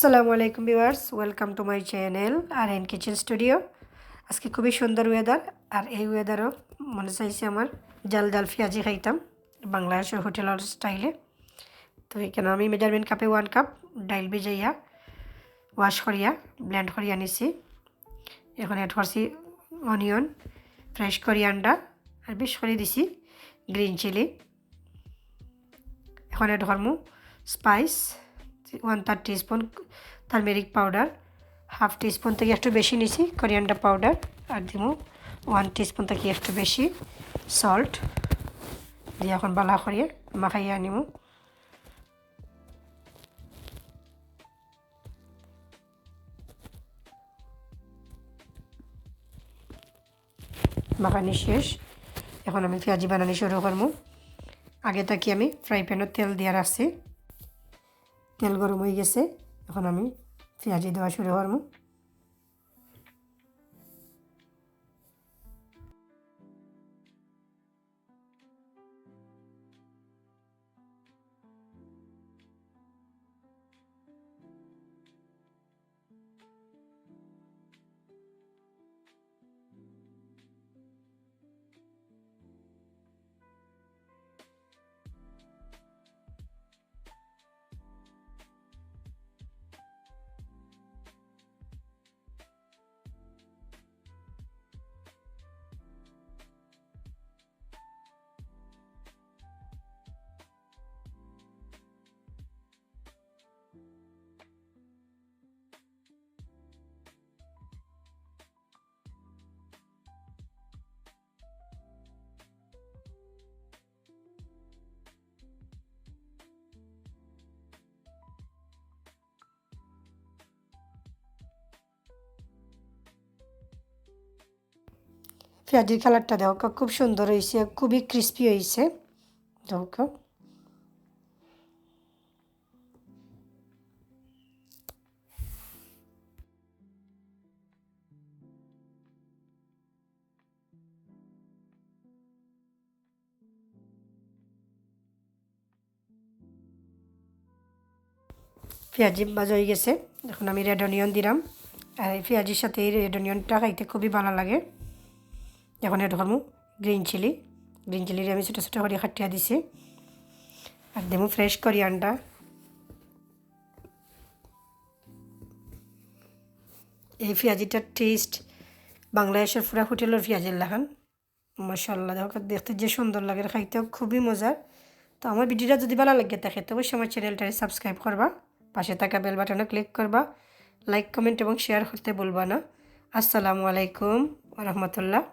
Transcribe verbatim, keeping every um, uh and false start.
আসসালামু আলাইকুম viewers, welcome to my channel R N kitchen studio. আজকে খুবই সুন্দর ওয়েদার, আর এই ওয়েদারও মনে চাইছে আমার জাল জাল পেঁয়াজি খাইতাম বাংলাদেশের হোটেলের স্টাইলে। তো এখানে আমি মেজারমেন্ট কাপে ওয়ান কাপ ডাইল ভিজাইয়া ওয়াশ করিয়া ব্লেন্ড করিয়া নিছি। এখন অ্যাড করছি অনিয়ন, ফ্রেশ কোরিয়ান্ডার, আর বেশ করে দিছি গ্রিন চিলি। এখন অ্যাড করমু spice, one third teaspoon turmeric powder, half teaspoon থেকে একটু বেশি নিছি কোরিয়ান্ডার পাউডার, আর দিমু ওয়ান টিস্পুন থেকে একটু বেশি সল্ট। দিয়ে এখন বালা করিয়া মাখাইয়া নিমু। মাখানি শেষ। এখন আমি পেঁয়াজি বানানি শুরু করমু। আগে থাকি আমি ফ্রাই প্যানও তেল দিয়া রাখছি। তেল গরম হয়ে গেছে, এখন আমি পেঁয়াজি দেওয়া শুরু করমু। পেঁয়াজির কালারটা দেখো, খুব সুন্দর হয়েছে, খুবই ক্রিস্পি হয়েছে। দেখো, পেঁয়াজি ভাজা হয়ে গেছে। এখন আমি রেড অনিয়ন দিলাম। আর এই পেঁয়াজির সাথে এই রেড অনিয়নটা খাইতে খুবই ভালো লাগে। এখন অ্যাড করমু গ্রিন চিলি। গ্রিন চিলির আমি ছোটো ছোটো করে কাটিয়া দিছি। আর দেবো ফ্রেশ কোরিয়ান্ডার। এই পেঁয়াজিটার টেস্ট বাংলাদেশের পুরা হোটেলের পেঁয়াজির লাখান। মাশাআল্লাহ, দেখো, দেখতে যে সুন্দর লাগে, খাইতেও খুবই মজার। তো আমার ভিডিওটা যদি ভালো লাগে থাকে, তো অবশ্যই আমার চ্যানেলটারে সাবস্ক্রাইব করবা, পাশে থাকা বেল বাটনও ক্লিক করবা, লাইক, কমেন্ট এবং শেয়ার করতে ভুলবা না। আসসালামু আলাইকুম ওয়া রাহমাতুল্লাহ।